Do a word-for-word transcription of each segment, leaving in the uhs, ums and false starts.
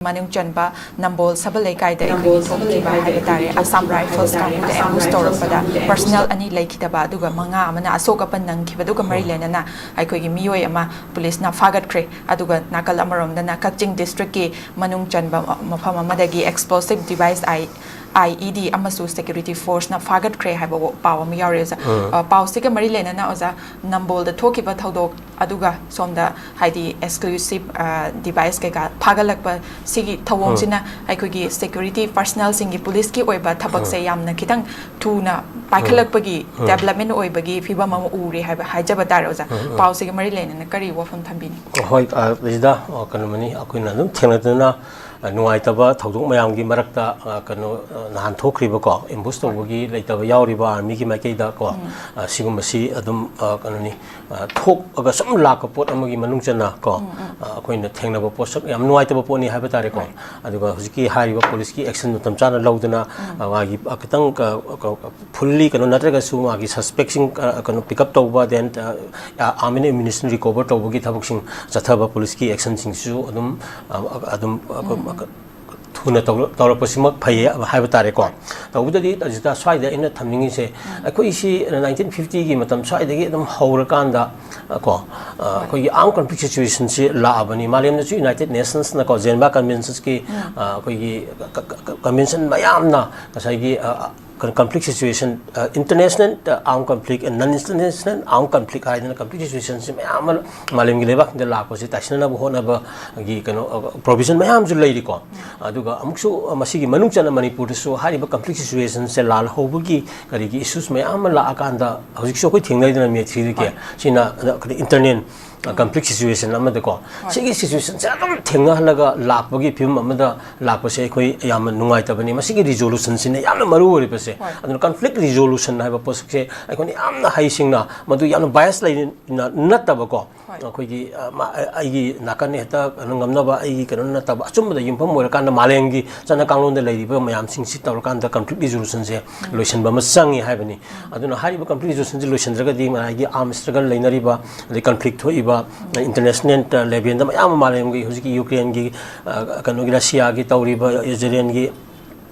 ꯃꯅꯨꯡ ꯆꯟꯕ ꯅꯝꯕꯣꯜ ꯁꯕꯜ ꯂꯩꯀꯥꯏꯗ ꯑꯩꯈꯣꯏꯒꯤ ꯊꯣꯛꯈꯤꯕ ꯍꯥꯏꯕ ꯇꯥꯔꯦ, ꯑꯁꯥꯝ ꯔꯥꯏꯐꯜꯁ ꯀꯥꯡꯕꯨꯗ ꯑꯦꯝꯕꯨꯁ ꯇꯧꯔꯛꯄꯗ ꯄꯔꯁꯅꯦꯜ ꯑꯅꯤ ꯂꯩꯈꯤꯗꯕ, ꯑꯗꯨꯒ ꯃꯉꯥ ꯑꯃꯅ ꯑꯁꯣꯛ ꯑꯄꯟ ꯅꯪꯈꯤꯕꯗꯨꯒ ꯃꯔꯤ ꯂꯩꯅꯅ ꯑꯩꯈꯣꯏꯒꯤ ꯃꯤꯑꯣꯏ ꯑꯃ ꯄꯨꯂꯤꯁꯅ ꯐꯥꯒꯠꯈ꯭ꯔꯦ꯫ ꯑꯗꯨꯒ ꯅꯥꯀꯜ ꯑꯃꯔꯣꯝꯗꯅ ꯀꯛꯆꯤꯡ ꯗꯤꯁꯇ꯭ꯔꯤꯛꯀꯤ ꯃꯅꯨꯡ ꯆꯟꯕ ꯃꯐꯝ ꯑꯃꯗꯒꯤ ꯑꯦꯛꯁꯄ꯭ꯂꯣꯁꯤꯚ ꯗꯤꯚꯥꯏꯁ ꯑꯥꯏ, ꯑꯥꯏ ꯏ ꯗꯤ ꯑꯃꯁꯨ ꯁꯦꯀ꯭ꯌꯨꯔꯤꯇꯤ ꯐꯣꯔꯁꯅ ꯐꯥꯒꯠꯈ꯭ꯔꯦ ꯍꯥꯏꯕ ꯄꯥꯎ ꯑꯃ ꯌꯥꯎꯔꯤ ꯑꯣꯖꯥ꯫ ꯑ, ꯄꯥꯎꯁꯤꯒ ꯃꯔꯤ ꯂꯩꯅꯅ ꯑꯣꯖꯥ, ꯅꯝꯕꯣꯜꯗ ꯊꯣꯛꯈꯤꯕ ꯊꯧꯗꯣꯛ ꯑꯗꯨꯒ ꯁꯣꯝꯗ ꯍꯥꯏꯗꯤ ꯑꯦꯛꯁꯀ꯭ꯂꯨꯁꯤꯚ, ꯑ, ꯗꯤꯚꯥꯏꯁ ꯀꯩꯀꯥ ꯐꯥꯒꯠꯂꯛꯄ ꯁꯤꯒꯤ ꯊꯧꯑꯣꯡꯁꯤꯅ ꯑꯩꯈꯣꯏꯒꯤ ꯁꯦꯀ꯭ꯌꯨꯔꯤꯇꯤ ꯄꯔꯁꯅꯦꯜꯁꯤꯡꯒꯤ, ꯄꯨꯂꯤꯁꯀꯤ ꯑꯣꯏꯕ ꯊꯕꯛꯁꯦ ꯌꯥꯝꯅ ꯈꯤꯇꯪ ꯊꯨꯅ ꯄꯥꯏꯈꯠꯂꯛꯄꯒꯤ ꯗꯦꯕꯂꯞꯃꯦꯟ ꯑꯣꯏꯕꯒꯤ ꯐꯤꯕꯝ ꯑꯃ ꯎꯔꯦ ꯍꯥꯏꯕ ꯍꯥꯏꯖꯕ ꯇꯥꯔꯦ ꯑꯣꯖꯥ꯫ ꯄꯥꯎꯁꯤꯒ ꯃꯔꯤ ꯂꯩꯅꯅ ꯀꯔꯤ ꯋꯥꯐꯝ ꯊꯝꯕꯤꯅꯤ? ꯍꯣꯏ, ꯑ, ꯔꯤꯖꯤꯗꯥ, ꯑ, ꯀꯩꯅꯣꯃꯅꯤ, ꯑꯩꯈꯣꯏꯅ ꯑꯗꯨꯝ ꯊꯦꯡꯅꯗꯨꯅ, ꯑ, ꯅꯨꯡꯉꯥꯏꯇꯕ ꯊꯧꯗꯣꯛ ꯃꯌꯥꯝꯒꯤ ꯃꯔꯛꯇ, ꯑ, ꯀꯩꯅꯣ, ꯑ, ꯅꯍꯥꯟ ꯊꯣꯛꯈ꯭ꯔꯤꯕꯀꯣ, ꯑꯦꯝꯕꯨꯁ ꯇꯧꯕꯒꯤ ꯂꯩꯇꯕ ꯌꯥꯎꯔꯤꯕ ꯑꯥꯔꯃꯤꯒꯤ ꯃꯥꯏꯀꯩꯗ ꯀꯣ, ꯑ, ꯁꯤꯒꯨꯝꯕꯁꯤ ꯑꯗꯨꯝ, ꯑ, ꯀꯩꯅꯣꯅꯤ, ꯑ, ꯊꯣꯛꯑꯒ ꯁꯨꯝ ꯂꯥꯛꯄ ꯄꯣꯠ ꯑꯃꯒꯤ ꯃꯅꯨꯡ ꯆꯟꯅ ꯀꯣ, ꯑ, ꯑꯩꯈꯣꯏꯅ ꯊꯦꯡꯅꯕ ꯄꯣꯠꯁꯛ ꯌꯥꯝ ꯅꯨꯡꯉꯥꯏꯇꯕ ꯄꯣꯠꯅꯤ ꯍꯥꯏꯕ ꯇꯥꯔꯦꯀꯣ꯫ ꯑꯗꯨꯒ ꯍꯧꯖꯤꯛꯀꯤ ꯍꯥꯏꯔꯤꯕ ꯄꯨꯂꯤꯁꯀꯤ ꯑꯦꯛꯁꯟ ꯃꯇꯝ ꯆꯥꯅ ꯂꯧꯗꯨꯅ, ꯑ, ꯃꯥꯒꯤ, ꯑ, ꯈꯤꯇꯪ, ꯑ, ꯀ-, ꯀ-, ꯐꯨꯜꯂꯤ ꯀꯩꯅꯣ ꯅꯠꯇ꯭ꯔꯒꯁꯨ ꯃꯥꯒꯤ ꯁꯁꯄꯦꯛꯁꯤꯡ, ꯑ, ꯀꯩꯅꯣ ꯄꯤꯛ ꯑꯞ ꯇꯧꯕ, ꯗꯦꯟ, ꯑ, ꯑꯥꯔꯝ ꯑꯦꯟ ꯑꯦꯃꯨꯅꯤꯁꯟ ꯔꯤꯀꯣꯚꯔ ꯇꯧꯕꯒꯤ ꯊꯕꯛꯁꯤꯡ ꯆꯠꯊꯕ ꯄꯨꯂꯤꯁꯀꯤ ꯑꯦꯛꯁꯟꯁꯤꯡꯁꯤꯁꯨ ꯑꯗꯨꯝ, ꯑ, ꯑ, ꯑꯗꯨꯝ, ꯑ, ꯊꯨꯅ ꯇꯧꯔ-, ꯇꯧꯔꯛꯄꯁꯤꯃꯛ ꯐꯩꯌꯦ ꯍꯥꯏꯕ ꯇꯥꯔꯦꯀꯣ꯫ ꯇꯧꯕꯗꯗꯤ ꯍꯧꯖꯤꯛꯇ ꯁ꯭ꯋꯥꯏꯗ ꯑꯩꯅ ꯊꯝꯅꯤꯡꯉꯤꯁꯦ, ꯑꯩꯈꯣꯏꯁꯤ ꯅꯥꯏꯟꯇꯤꯟ ꯐꯤꯐꯇꯤꯒꯤ ꯃꯇꯝ ꯁ꯭ꯋꯥꯏꯗꯒꯤ ꯑꯗꯨꯝ ꯍꯧꯔꯀꯥꯟꯗ, ꯑ, ꯀꯣ, ꯑ, ꯑꯩꯈꯣꯏꯒꯤ ꯑꯥꯔꯝ ꯀꯟꯐ꯭ꯂꯤꯛ ꯁꯤꯆꯨꯋꯦꯁꯟꯁꯤ ꯂꯥꯛꯑꯕꯅꯤ꯫ ꯃꯥꯂꯦꯝꯗꯁꯨ ꯌꯨꯅꯥꯏꯇꯦꯠ ꯅꯦꯁꯟꯁꯅꯀꯣ, ꯖꯦꯅꯦꯚꯥ ꯀꯟꯚꯦꯟꯁꯟꯁꯀꯤ, ꯑ, ꯑꯩꯈꯣꯏꯒꯤ ꯀ-, ꯀ-, ꯀ-, ꯀꯟꯚꯦꯟꯁꯟ ꯃꯌꯥꯝꯅ ꯉꯁꯥꯏꯒꯤ, ꯑ, ꯑ, ꯀꯟ-, conflict situation, uh, international, uh, armed conflict, and non international armed conflict ꯍꯥꯏꯗꯅ ꯀꯟꯐ꯭ꯂꯤꯛ ꯁꯤꯆꯨꯋꯦꯁꯟꯁꯤ ꯃꯌꯥꯝ ꯑꯃ ꯃꯥꯂꯦꯝꯒꯤ ꯂꯩꯕꯥꯛꯁꯤꯡꯗ ꯂꯥꯛꯄꯁꯤ ꯇꯥꯏꯁꯤꯟꯅꯅꯕ ꯍꯣꯠꯅꯕꯒꯤ ꯀꯩꯅꯣ, ꯑ, ꯄ꯭ꯔꯣꯚꯤꯖꯟ ꯃꯌꯥꯝꯁꯨ ꯂꯩꯔꯤꯀꯣ꯫ ꯑꯗꯨꯒ ꯑꯃꯨꯛꯁꯨ ꯃꯁꯤꯒꯤ ꯃꯅꯨꯡ ꯆꯟꯅ ꯃꯅꯤꯄꯨꯔꯗꯁꯨ ꯍꯥꯏꯔꯤꯕ ꯀꯟꯐ꯭ꯂꯤꯛ ꯁꯤꯆꯨꯋꯦꯁꯟꯁꯦ ꯂꯥꯜ ꯍꯧꯕꯒꯤ ꯀꯔꯤꯒꯤ ꯏꯁꯨꯁ ꯃꯌꯥꯝ ꯑꯃ ꯂꯥꯛꯑꯀꯥꯟꯗ ꯍꯧꯖꯤꯛꯁꯨ ꯑꯩꯈꯣꯏ ꯊꯦꯡꯅꯔꯤꯗꯅ ꯃꯦꯊ꯭ꯔꯤꯗꯒꯤ ꯁꯤꯅ ꯏꯟꯇꯔꯅꯦꯜ ꯀꯟꯐ꯭ꯂꯤꯛ ꯁꯤꯆꯨꯋꯦꯁꯟ ꯑꯃꯗꯀꯣ, ꯁꯤꯒꯤ ꯁꯤꯆꯨꯋꯦꯁꯟꯁꯦ ꯑꯗꯨꯝ ꯊꯦꯡꯅꯍꯜꯂꯒ ꯂꯥꯛꯄꯒꯤ ꯐꯤꯕꯝ ꯑꯃꯗ ꯂꯥꯛꯄꯁꯦ ꯑꯩꯈꯣꯏ ꯌꯥꯝꯅ ꯅꯨꯡꯉꯥꯏꯇꯕꯅꯤ꯫ ꯃꯁꯤꯒꯤ ꯔꯤꯖꯣꯂꯨꯁꯟꯁꯤꯅ ꯌꯥꯝꯅ ꯃꯔꯨ ꯑꯣꯏꯔꯤꯕꯁꯦ꯫ ꯑꯗꯨꯅ ꯀꯟꯐ꯭ꯂꯤꯛ ꯔꯤꯖꯣꯂꯨꯁꯟ ꯍꯥꯏꯕ ꯄꯣꯠꯁꯛꯁꯦ ꯑꯩꯈꯣꯏꯅ ꯌꯥꯝꯅ ꯍꯩꯁꯤꯡꯅ, ꯃꯗꯨ ꯌꯥꯝꯅ ꯕꯥꯏꯁ ꯂꯩꯅ ꯅꯠꯇꯕꯀꯣ, ꯑꯩꯈꯣꯏꯒꯤ ꯑ, ꯃꯥ- ꯑ, ꯑꯩꯒꯤ ꯅꯥꯀꯟ ꯍꯦꯛꯇ ꯀꯩꯅꯣ ꯉꯝꯅꯕ, ꯑꯩꯒꯤ ꯀꯩꯅꯣ ꯅꯠꯇꯕ, ꯑꯆꯨꯝꯕꯗ ꯌꯨꯝꯐꯝ ꯑꯣꯏꯔꯀꯥꯟꯗ ꯃꯥꯂꯦꯝꯒꯤ ꯆꯠꯅ ꯀꯥꯡꯂꯣꯟꯗ ꯂꯩꯔꯤꯕ ꯃꯌꯥꯝꯁꯤꯡꯁꯤ ꯇꯧꯔꯀꯥꯟꯗ ꯀꯟꯐ꯭ꯂꯤꯛ ꯔꯤꯖꯣꯂꯨꯁꯟꯁꯦ ꯂꯣꯏꯁꯤꯟꯕ ꯑꯃ ꯆꯪꯉꯤ ꯍꯥꯏꯕꯅꯤ꯫ ꯑꯗꯨꯅ ꯍꯥꯏꯔꯤꯕ ꯀꯟꯐ꯭ꯂꯤꯛ ꯔꯤꯖꯣꯂꯨꯁꯟꯁꯤ ꯂꯣꯏꯁꯤꯟꯗ꯭ꯔꯒꯗꯤ ꯉꯁꯥꯏꯒꯤ ꯑꯥꯔꯝ ꯁ꯭ꯇ꯭ꯔꯒꯜ ꯂꯩꯅꯔꯤꯕ, ꯑꯗꯩ ꯀꯟꯐ꯭ꯂꯤꯛ ꯊꯣꯛꯏꯕ, ꯏꯟꯇꯔꯅꯦꯁꯅꯦꯜ ꯂꯦꯚꯦꯜꯗ ꯃꯌꯥꯝ ꯑꯃ, ꯃꯥꯂꯦꯝꯒꯤ ꯍꯧꯖꯤꯛꯀꯤ ꯌꯨꯀ꯭ꯔꯦꯟꯒꯤ, ꯑ, ꯀꯩꯅꯣꯒꯤ, ꯔꯁꯤꯌꯥꯒꯤ ꯇꯧꯔꯤꯕ, ꯏꯖꯔꯦꯜꯒꯤ,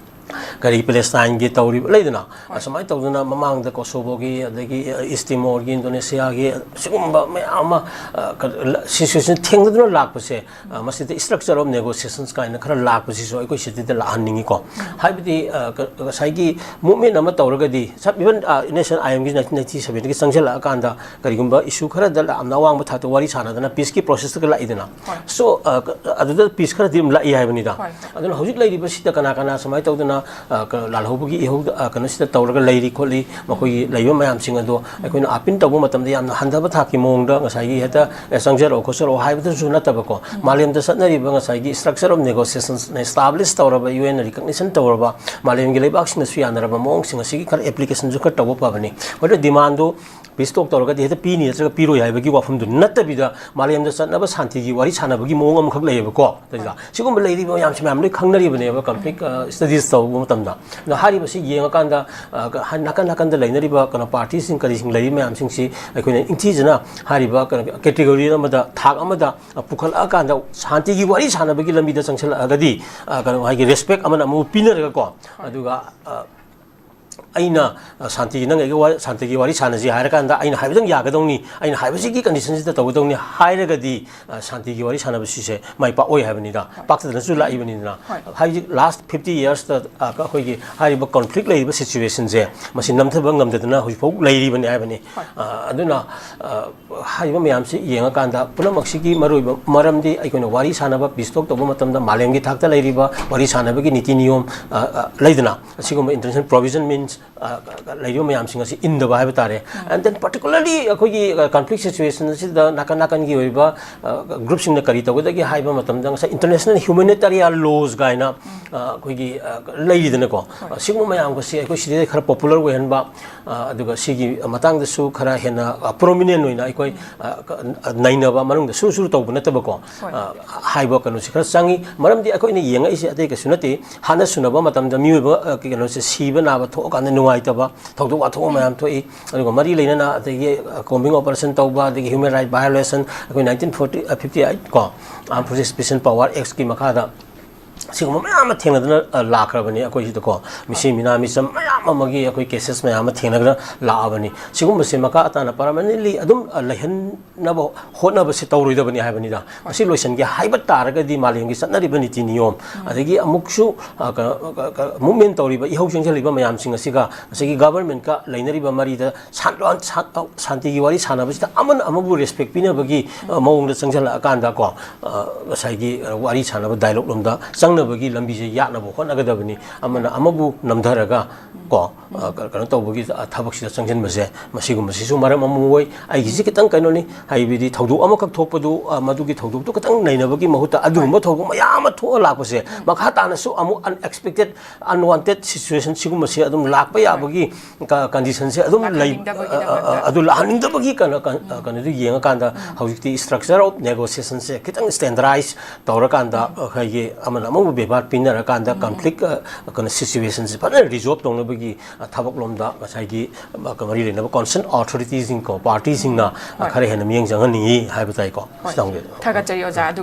ꯀꯔꯤ, ꯄꯦꯂꯦꯁꯇꯥꯏꯟꯒꯤ ꯇꯧꯔꯤꯕ ꯂꯩꯗꯅ, ꯑꯁꯨꯃꯥꯏꯅ ꯇꯧꯗꯅ ꯃꯃꯥꯡꯗ ꯀꯣꯁꯣꯕꯣꯒꯤ, ꯑꯗꯒꯤ, ꯑ, ꯏꯁ ꯇꯤꯃꯣꯔꯒꯤ, ꯏꯟꯗꯣꯅꯦꯁꯤꯌꯥꯒꯤ, ꯁꯤꯒꯨꯝꯕ ꯃꯌꯥꯝ ꯑꯃ, ꯑ, ꯀ-, ꯂ-, ꯁꯤꯆꯨꯋꯦꯁꯟ ꯊꯦꯡꯅꯗꯨꯅ ꯂꯥꯛꯄꯁꯦ, ꯑ, ꯃꯁꯤꯗ ꯏꯁꯇ꯭ꯔꯛꯆꯔ ꯑꯣꯐ ꯅꯦꯒꯣꯁꯤꯌꯦꯁꯟꯁ ꯀꯥꯏꯅ ꯈꯔ ꯂꯥꯛꯄꯁꯤꯁꯨ ꯑꯩꯈꯣꯏ ꯁꯤꯗꯩꯗ ꯂꯥꯛꯍꯟꯅꯤꯡꯉꯤꯀꯣ꯫ ꯍꯥꯏꯕꯗꯤ, ꯑ, ꯀ-, ꯉꯁꯥꯏꯒꯤ ꯃꯨꯞꯃꯦꯟ ꯑꯃ ꯇꯧꯔꯒꯗꯤ, ꯏꯚꯟ ꯅꯦꯁꯟ ꯑꯥꯏ ꯑꯦꯝꯒꯤ ꯅꯥꯏꯟꯇꯤꯟ ꯅꯥꯏꯟꯇꯤ ꯁꯚꯦꯟꯗꯒꯤ ꯆꯪꯁꯤꯜꯂꯛꯑꯀꯥꯟꯗ, ꯀꯔꯤꯒꯨꯝꯕ ꯏꯁꯨ ꯈꯔꯗ ꯌꯥꯝꯅ ꯑꯋꯥꯡꯕ ꯊꯥꯛꯇ ꯋꯥꯔꯤ ꯁꯥꯟꯅꯗꯅ ꯄꯤꯁꯀꯤ ꯄ꯭ꯔꯣꯁꯦꯁꯇꯒ ꯂꯥꯛꯏꯗꯅ꯫ ꯍꯣꯏ꯫ So, ꯑ, ꯀ-, ꯑꯗꯨꯗ ꯄꯤꯁ ꯈꯔꯗꯤ ꯑꯗꯨꯝ ꯂꯥꯛꯏ ꯍꯥꯏꯕꯅꯤꯗ꯫ ꯍꯣꯏ꯫ ꯑꯗꯨꯅ ꯍꯧꯖꯤꯛ ꯂꯩꯔꯤꯕꯁꯤꯗ ꯀꯅꯥ ꯀꯅꯥ ꯁꯨꯃꯥꯏꯅ ꯇꯧꯗꯅ, ꯑ, ꯀ-, ꯂꯥꯜꯍꯧꯕꯒꯤ ꯏꯍꯧꯗ, ꯑ, ꯀꯩꯅꯣꯁꯤꯗ ꯇꯧꯔꯒ ꯂꯩꯔꯤ ꯈꯣꯠꯂꯤ, ꯃꯈꯣꯏꯒꯤ ꯂꯩꯕ ꯃꯌꯥꯝꯁꯤꯡ ꯑꯗꯣ ꯑꯩꯈꯣꯏꯅ ꯑꯥꯄꯤꯟ ꯇꯧꯕ ꯃꯇꯝꯗ ꯌꯥꯝꯅ ꯍꯟꯊꯕ ꯊꯥꯛꯀꯤ ꯃꯑꯣꯡꯗ ꯉꯁꯥꯏꯒꯤ ꯍꯦꯛꯇ, "ꯑꯦ, ꯆꯪꯖꯔꯛꯑꯣ ꯈꯣꯠꯆꯔꯛꯑꯣ" ꯍꯥꯏꯕꯗꯁꯨ ꯅꯠꯇꯕꯀꯣ, ꯃꯥꯂꯦꯝꯗ ꯆꯠꯅꯔꯤꯕ ꯉꯁꯥꯏꯒꯤ ꯏꯁꯇ꯭ꯔꯛꯆꯔ ꯑꯣꯐ ꯅꯦꯒꯣꯁꯤꯌꯦꯁꯟꯁ ꯑꯦꯁꯇꯥꯕ꯭ꯂꯤꯁ ꯇꯧꯔꯕ, ꯌꯨ ꯑꯦꯟꯅ ꯔꯤꯀꯛꯅꯤꯁꯟ ꯇꯧꯔꯕ, ꯃꯥꯂꯦꯝꯒꯤ ꯂꯩꯕꯥꯛꯁꯤꯡꯅꯁꯨ ꯌꯥꯅꯔꯕ ꯃꯑꯣꯡꯁꯤꯡ ꯑꯁꯤꯒꯤ ꯈꯔ ꯑꯦꯄ꯭ꯂꯤꯀꯦꯁꯟꯁꯨ ꯈꯔ ꯇꯧꯕ ꯐꯕꯅꯤ꯫ ꯍꯣꯏ, ꯗꯤꯃꯥꯟꯗꯣ ꯄꯤꯁ ꯇꯣꯛ ꯇꯧꯔꯒꯗꯤ ꯍꯦꯛꯇ ꯄꯤꯅꯤ ꯅꯠꯇ꯭ꯔꯒ ꯄꯤꯔꯣꯏ ꯍꯥꯏꯕꯒꯤ ꯋꯥꯐꯝꯗꯨ ꯅꯠꯇꯕꯤꯗ, ꯃꯥꯂꯦꯝꯗ ꯆꯠꯅꯕ ꯁꯥꯟꯇꯤꯒꯤ ꯋꯥꯔꯤ ꯁꯥꯟꯅꯕꯒꯤ ꯃꯑꯣꯡ ꯑꯃꯈꯛ ꯂꯩꯌꯦꯕꯀꯣ꯫ ꯑꯗꯨꯗ ꯁꯤꯒꯨꯝꯕ ꯂꯩꯔꯤꯕ ꯃꯌꯥꯝꯁꯤ ꯃꯌꯥꯝ ꯂꯣꯏ ꯈꯪꯅꯔꯤꯕꯅꯦꯕ, ꯀꯟꯐ꯭ꯂꯤꯛ, ꯑ, ꯁ꯭ꯇꯗꯤꯁ ꯇꯧꯕ ꯃꯇꯝꯗ꯫ ꯑꯗꯣ ꯍꯥꯏꯔꯤꯕꯁꯤ ꯌꯦꯡꯉꯀꯥꯟꯗ, ꯑ, ꯀ-, ꯍ-, ꯅꯥꯀꯟ ꯅꯥꯀꯟꯗ ꯂꯩꯅꯔꯤꯕ ꯀꯩꯅꯣ ꯄꯥꯔꯇꯤꯁꯤꯡ ꯀꯔꯤꯁꯤꯡ ꯂꯩꯔꯤ ꯃꯌꯥꯝꯁꯤꯡꯁꯤ ꯑꯩꯈꯣꯏꯅ ꯅꯤꯡꯊꯤꯖꯅ ꯍꯥꯏꯔꯤꯕ ꯀꯩꯅꯣ ꯀꯦꯇꯦꯒꯣꯔꯤ ꯑꯃꯗ, ꯊꯥꯛ ꯑꯃꯗ, ꯑ, ꯄꯨꯈꯠꯂꯛꯑꯀꯥꯟꯗ ꯁꯥꯟꯇꯤꯒꯤ ꯋꯥꯔꯤ ꯁꯥꯟꯅꯕꯒꯤ ꯂꯝꯕꯤꯗ ꯆꯪꯁꯤꯜꯂꯛꯑꯒꯗꯤ, ꯑ, ꯀꯩꯅꯣ ꯍꯥꯏꯒꯤ ꯔꯦꯁꯄꯦꯛ ꯑꯃꯅ ꯑꯃꯕꯨ ꯄꯤꯅꯔꯒꯀꯣ, ꯑꯗꯨꯒ, ꯑ, ꯑꯩꯅ, ꯑ, ꯁꯥꯟꯇꯤꯒꯤ, ꯅꯪ ꯑꯩꯒ ꯋꯥ-, ꯁꯥꯟꯇꯤꯒꯤ ꯋꯥꯔꯤ ꯁꯥꯟꯅꯁꯤ ꯍꯥꯏꯔꯀꯥꯟꯗ, ꯑꯩꯅ ꯍꯥꯏꯕꯗꯪ ꯌꯥꯒꯗꯧꯅꯤ, ꯑꯩꯅ ꯍꯥꯏꯕꯁꯤꯒꯤ ꯀꯟꯗꯤꯁꯟꯁꯤꯗ ꯇꯧꯒꯗꯧꯅꯤ ꯍꯥꯏꯔꯒꯗꯤ, ꯑ, ꯁꯥꯟꯇꯤꯒꯤ ꯋꯥꯔꯤ ꯁꯥꯟꯅꯕꯁꯤꯁꯦ ꯃꯥꯏ ꯄꯥꯛꯑꯣꯏ ꯍꯥꯏꯕꯅꯤꯗ꯫ ꯄꯥꯛꯇꯗꯅꯁꯨ ꯂꯥꯛꯏꯕꯅꯤꯗꯅ꯫ ꯍꯣꯏ꯫ ꯍꯧꯖꯤꯛ ꯂꯥꯁ ꯐꯤꯐꯇꯤ ꯌꯔꯁꯇ, ꯑ, ꯑꯩꯈꯣꯏꯒꯤ ꯍꯥꯏꯔꯤꯕ ꯀꯣꯟꯐ꯭ꯂꯤꯛ ꯂꯩꯔꯤꯕ ꯁꯤꯆꯨꯋꯦꯁꯟꯁꯦ, ꯃꯁꯤ ꯅꯝꯊꯕ ꯉꯝꯗꯗꯅ ꯍꯧꯖꯤꯛꯐꯥꯎ ꯂꯩꯔꯤꯕꯅꯤ ꯍꯥꯏꯕꯅꯤ꯫ ꯍꯣꯏ꯫ ꯑ, ꯑꯗꯨꯅ, ꯑ, ꯍꯥꯏꯔꯤꯕ ꯃꯌꯥꯝꯁꯤ ꯌꯦꯡꯉꯀꯥꯟꯗ, ꯄꯨꯝꯅꯃꯛꯁꯤꯒꯤ ꯃꯔꯨꯑꯣꯏꯕ ꯃꯔꯝꯗꯤ ꯑꯩꯈꯣꯏꯅ ꯋꯥꯔꯤ ꯁꯥꯟꯅꯕ, ꯄꯤꯁ ꯇꯣꯛ ꯇꯧꯕ ꯃꯇꯝꯗ ꯃꯥꯂꯦꯝꯒꯤ ꯊꯥꯛꯇ ꯂꯩꯔꯤꯕ ꯋꯥꯔꯤ ꯁꯥꯟꯅꯕꯒꯤ ꯅꯤꯇꯤ ꯅꯤꯌꯣꯝ, ꯑ, ꯑ, ꯂꯩꯗꯅ, ꯑꯁꯤꯒꯨꯝꯕ ꯏꯟꯇꯔꯅꯦꯁꯅꯦꯜ ꯄ꯭ꯔꯣꯕꯤꯖꯟ ꯃꯤꯟꯁ, ꯑ, ꯂꯩꯔꯤꯕ ꯃꯌꯥꯝꯁꯤꯡ ꯑꯁꯤ ꯏꯟꯗꯕ ꯍꯥꯏꯕ ꯇꯥꯔꯦ꯫ And then particularly ꯑꯩꯈꯣꯏꯒꯤ, ꯑ, ꯀꯟꯐ꯭ꯂꯤꯛ ꯁꯤꯆꯨꯋꯦꯁꯟ ꯑꯁꯤꯗ ꯅꯥꯀꯟ ꯅꯥꯀꯟꯒꯤ ꯑꯣꯏꯕ, ꯑ, ꯒ꯭ꯔꯨꯞꯁꯤꯡꯅ ꯀꯔꯤ ꯇꯧꯒꯗꯒꯦ ꯍꯥꯏꯕ ꯃꯇꯝꯗ, ꯉꯁꯥꯏ ꯏꯟꯇꯔꯅꯦꯁꯅꯦꯜ ꯍ꯭ꯌꯨꯃꯦꯅꯤꯇꯥꯔꯤꯌꯥꯟ ꯂꯣꯁ ꯀꯥꯏꯅ, ꯑ, ꯑꯩꯈꯣꯏꯒꯤ, ꯑ, ꯂꯩꯔꯤꯗꯅꯀꯣ꯫ ꯍꯣꯏ꯫ ꯑ, ꯁꯤꯒꯨꯝꯕ ꯃꯌꯥꯝꯒꯁꯤ ꯑꯩꯈꯣꯏ ꯁꯤꯗꯩꯗ ꯈꯔ popular ꯑꯣꯏꯍꯟꯕ, ꯑ, ꯑꯗꯨꯒ ꯁꯤꯒꯤ ꯃꯇꯥꯡꯗꯁꯨ ꯈꯔ ꯍꯦꯟꯅ, ꯑ, prominent ꯑꯣꯏꯅ ꯑꯩꯈꯣꯏ, ꯑ, ꯀ-, ꯑ, ꯅꯩꯅꯕ ꯃꯅꯨꯡꯗ ꯁꯨꯔꯨ ꯁꯨꯔꯨ ꯇꯧꯕ ꯅꯠꯇꯕꯀꯣ꯫ ꯍꯣꯏ꯫ ꯑ, ꯍꯥꯏꯕ ꯀꯩꯅꯣꯁꯤ ꯈꯔ ꯆꯪꯉꯤ꯫ ꯃꯔꯝꯗꯤ ꯑꯩꯈꯣꯏꯅ ꯌꯦꯡꯉꯛꯏꯁꯦ ꯑꯇꯩ ꯀꯩꯁꯨ ꯅꯠꯇꯦ꯫ ꯍꯥꯟꯅ ꯁꯨꯅꯕ ꯃꯇꯝꯗ ꯃꯤꯑꯣꯏꯕ, ꯑ, ꯀꯩꯅꯣꯁꯦ ꯁꯤꯕ ꯅꯥꯕ ꯊꯣꯛꯑꯀꯥꯟꯗ ꯅꯨꯡꯉꯥꯏꯇꯕ, ꯊꯧꯗꯣꯛ ꯋꯥꯊꯣꯛ ꯃꯌꯥꯝ ꯊꯣꯛꯏ꯫ ꯑꯗꯨꯒ ꯃꯔꯤ ꯂꯩꯅꯅ ꯑꯗꯒꯤ, ꯑ, combing operation ꯇꯧꯕ, ꯑꯗꯒꯤ human right violation, ꯑꯩꯈꯣꯏ nineteen forty, ꯑ, fifty eight ꯀꯣ, Armed Forces Special Power Actꯀꯤ ꯃꯈꯥꯗ ꯁꯤꯒꯨꯝꯕ ꯃꯌꯥꯝ ꯑꯃ ꯊꯦꯡꯅꯗꯨꯅ, ꯑ, ꯂꯥꯛꯈ꯭ꯔꯕꯅꯤ ꯑꯩꯈꯣꯏꯁꯤꯗꯀꯣ꯫ ꯃꯤꯁꯤ ꯃꯤꯅꯥ ꯃꯤꯆꯝ ꯃꯌꯥꯝ ꯑꯃꯒꯤ ꯑꯩꯈꯣꯏ cases ꯃꯌꯥꯝ ꯑꯃ ꯊꯦꯡꯅꯗꯨꯅ ꯂꯥꯛꯑꯕꯅꯤ꯫ ꯁꯤꯒꯨꯝꯕꯁꯦ ꯃꯈꯥ ꯇꯥꯅ permanently ꯑꯗꯨꯝ, ꯑ, ꯂꯩꯍꯟꯅꯕ ꯍꯣꯠꯅꯕꯁꯦ ꯇꯧꯔꯣꯏꯗꯕꯅꯤ ꯍꯥꯏꯕꯅꯤꯗ꯫ ꯃꯁꯤ ꯂꯣꯏꯁꯤꯟꯒꯦ ꯍꯥꯏꯕ ꯇꯥꯔꯒꯗꯤ ꯃꯥꯂꯦꯝꯒꯤ ꯆꯠꯅꯔꯤꯕ ꯅꯤꯇꯤ ꯅꯤꯌꯣꯝ, ꯑꯗꯒꯤ ꯑꯃꯨꯛꯁꯨ, ꯑ, ꯀ-, ꯀ-, ꯀ-, movement ꯇꯧꯔꯤꯕ, ꯏꯍꯧ ꯆꯦꯟꯁꯤꯜꯂꯤꯕ ꯃꯌꯥꯝꯁꯤꯡ ꯑꯁꯤꯒ ꯉꯁꯥꯏꯒꯤ governmentꯀ ꯂꯩꯅꯔꯤꯕ ꯃꯔꯤꯗ ꯁꯥꯟ-, ꯁꯥꯟ-, ꯁꯥꯟꯇꯤꯒꯤ ꯋꯥꯔꯤ ꯁꯥꯟꯅꯕꯁꯤꯗ ꯑꯃꯅ ꯑꯃꯕꯨ respect ꯄꯤꯅꯕꯒꯤ, ꯑ, ꯃꯑꯣꯡꯗ ꯆꯪꯁꯤꯜꯂꯛꯑꯀꯥꯟꯗꯀꯣ, ꯑ, ꯉꯁꯥꯏꯒꯤ, ꯑ, ꯋꯥꯔꯤ ꯁꯥꯟꯅꯕ dialogue ꯂꯣꯝꯗ ꯆꯪꯅꯕꯒꯤ ꯂꯝꯕꯤꯁꯦ ꯌꯥꯠꯅꯕ ꯍꯣꯠꯅꯒꯗꯕꯅꯤ꯫ ꯑꯃꯅ ꯑꯃꯕꯨ ꯅꯝꯊꯔꯒ ꯀꯣ, ꯑ, ꯀ-, ꯀꯩꯅꯣ ꯇꯧꯕꯒꯤ, ꯑ, ꯊꯕꯛꯁꯤꯗ ꯆꯪꯁꯤꯟꯕꯁꯦ, ꯃꯁꯤꯒꯨꯝꯕꯁꯤꯁꯨ ꯃꯔꯝ ꯑꯃ ꯑꯣꯏ꯫ ꯑꯩꯒꯤꯁꯤ ꯈꯤꯇꯪ ꯀꯩꯅꯣꯅꯤ, ꯍꯥꯏꯕꯗꯤ ꯊꯧꯗꯣꯛ ꯑꯃꯈꯛ ꯊꯣꯛꯄꯗꯨ, ꯑ, ꯃꯗꯨꯒꯤ ꯊꯧꯗꯣꯛꯇꯨ ꯈꯤꯇꯪ ꯅꯩꯅꯕꯒꯤ ꯃꯍꯨꯠꯇ ꯑꯗꯨꯒꯨꯝꯕ ꯊꯧꯗꯣꯛ ꯃꯌꯥꯝ ꯑꯃ ꯊꯣꯛꯑ ꯂꯥꯛꯄꯁꯦ, ꯃꯈꯥ ꯇꯥꯅꯁꯨ ꯑꯃꯨꯛ unexpected, unwanted situation ꯁꯤꯒꯨꯝꯕꯁꯦ ꯑꯗꯨꯝ ꯂꯥꯛꯄ ꯌꯥꯕꯒꯤ ꯀ-, conditionꯁꯦ ꯑꯗꯨꯝ ꯂꯩ-, ꯂꯥꯛꯍꯟꯅꯤꯡꯗꯕꯒꯤꯗꯃꯛꯇ꯫ ꯑ, ꯑ, ꯑꯗꯨ ꯂꯥꯛꯍꯟꯅꯤꯡꯗꯕꯒꯤ ꯀꯩꯅꯣ, ꯀ-, ꯀꯩꯅꯣꯗꯨ ꯌꯦꯡꯉꯀꯥꯟꯗ ꯍꯧꯖꯤꯛꯇꯤ structure of negotiationꯁꯦ ꯈꯤꯇꯪ standardize ꯇꯧꯔꯀꯥꯟꯗ ꯑꯩꯈꯣꯏꯒꯤ ꯑꯃꯅ ꯑꯃꯕꯨ ꯕꯦꯕꯥꯔ ꯄꯤꯅꯔꯀꯥꯟꯗ conflict, ꯑ, ꯀꯩꯅꯣ situationꯁꯦ ꯐꯖꯅ resolve ꯇꯧꯅꯕꯒꯤ, ꯑ, ꯊꯕꯛꯂꯣꯝꯗ ꯉꯁꯥꯏꯒꯤ, ꯑ, ꯃꯔꯤ ꯂꯩꯅꯕ concerned authorityꯁꯤꯡ ꯀꯣ, partyꯁꯤꯡꯅ, ꯑ, ꯈꯔ ꯍꯦꯟꯅ ꯃꯤꯠꯌꯦꯡ ꯆꯪꯍꯟꯅꯤꯡꯏ ꯍꯥꯏꯕ ꯇꯥꯏꯀꯣ꯫ ꯍꯣꯏ꯫ ꯁꯤꯗ ꯍꯪꯖꯒꯦ꯫ ꯊꯥꯒꯠꯆꯔꯤ ꯑꯣꯖꯥ꯫ ꯑꯗꯨ